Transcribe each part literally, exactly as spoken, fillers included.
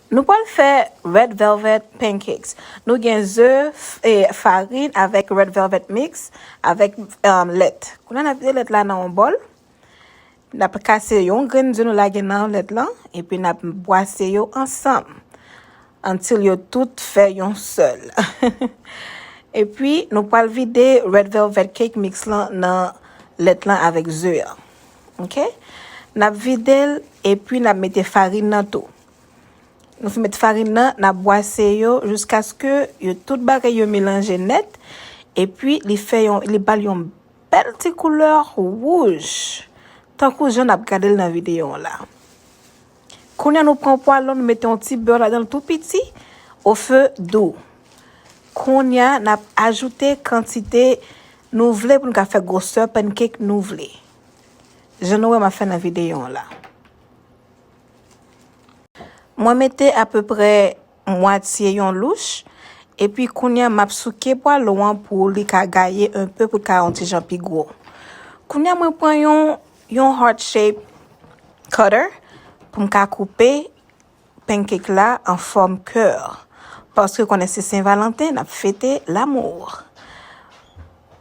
Nou pral fè red velvet pancakes. Nou gen ze, f- e, farin avèk red velvet mix avèk um, lèt. Kounye a n ap vide lèt la nan yon bòl. N ap kase yon grenn ze nou lage nan lèt lan, epi n ap bwase yo ansanm until yo tout fè yon sèl. Epi nou pral vide red velvet cake mix lan nan lèt lan avèk ze a. Ok? N ap vide l, epi n ap mete farin nan tou. Nou fin met farin nan, n ap bwase yo jiskaske yo tout bagay yo melanje nèt. Epi li fè yon, li ba l yon bèl ti koulè wouj. Tankou jan n ap gade l nan videyo an la. Kounye a nou pran pwalon, nou mete yon ti bè ladan l tou piti, o fe dou. Kounye a n ap ajoute kantite nou vle pou n ka fè gwosè pancake nou vle. Jan nou wè m ap fè nan videyo an la. Mwen mete apeprè mwatye yon louch, epi kounye a m ap souke pwalon an pou li ka gaye enpe pou l ka yon ti jan pi gwo. Kounye a mwen pran yon, yon heart shape cutter pou m ka koupe pancake la an fòm kè. Paske konnen se Sen Valanten, n ap fete lanmou.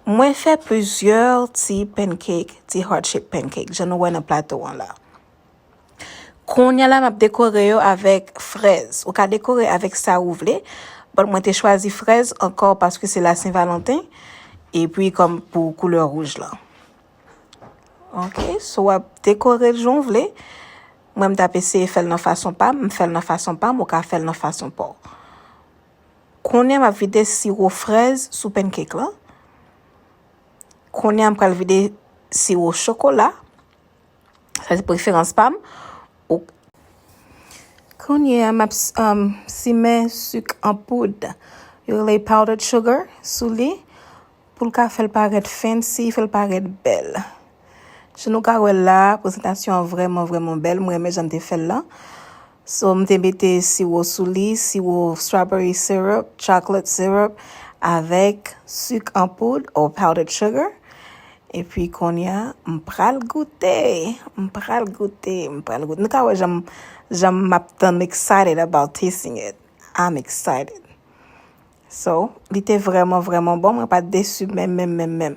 Mwen fè plizyè ti pancake, ti heart shape pancake, jan nou wè nan plato an la. Kounye a la, m ap dekore yo avèk frèz. Ou ka dekore avèk sa ou vle. Bon, mwen te chwazi frèz ankò paske se la Sen Valanten. Epi kòm pou koulè wouj lan. Ok, so w ap dekore l jan w vle. Mwen, m t ap eseye fè l nan fason pa m, m fè l nan fason pa m, ou ka fè l nan fason pa w. Kounye a, m ap vide siwo frèz sou pancake lan. Kounye a, m pral vide siwo chokola. Sa se preferans pa m. Ou- Kounye a, m ap s- um, simen sik an poud. Yo rele powdered sugar sou li. Pou l ka fè l parèt fancy, fè l parèt bèl. Jan nou ka wè l la, prezantasyon an vrèman, vrèman bèl. Mwen renmen jan m te fè l lan. So, m te mete siwo sou li, siwo strawberry syrup, chocolate syrup, avèk sik an poud or powdered sugar. Epi kounye a, m pral goute. M pral goute, m pral goute. Nou ka wè jan m, jan m ap tann, excited about tasting it. I'm excited. So, li te vrèman, vrèman bon. Mwen pa t desi menm, menm, menm, menm.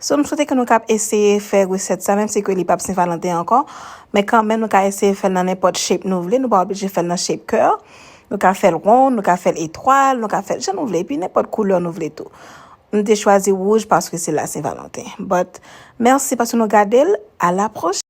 So, m swete ke nou kab eseye fè resèt sa, menm si ke li p ap Sen Valanten ankò. Men kanmenm, nou ka eseye fè l nan nenpòt shape nou vle. Nou pa oblije fè l nan shape kè. Nou ka fè l won, nou ka fè l etwal, nou ka fè l jan nou vle. Epi nenpòt koulè nou vle tou. M te chwazi wouj paske se la Sen Valanten. But, mèsi paske nou gade l. A la pwochèn.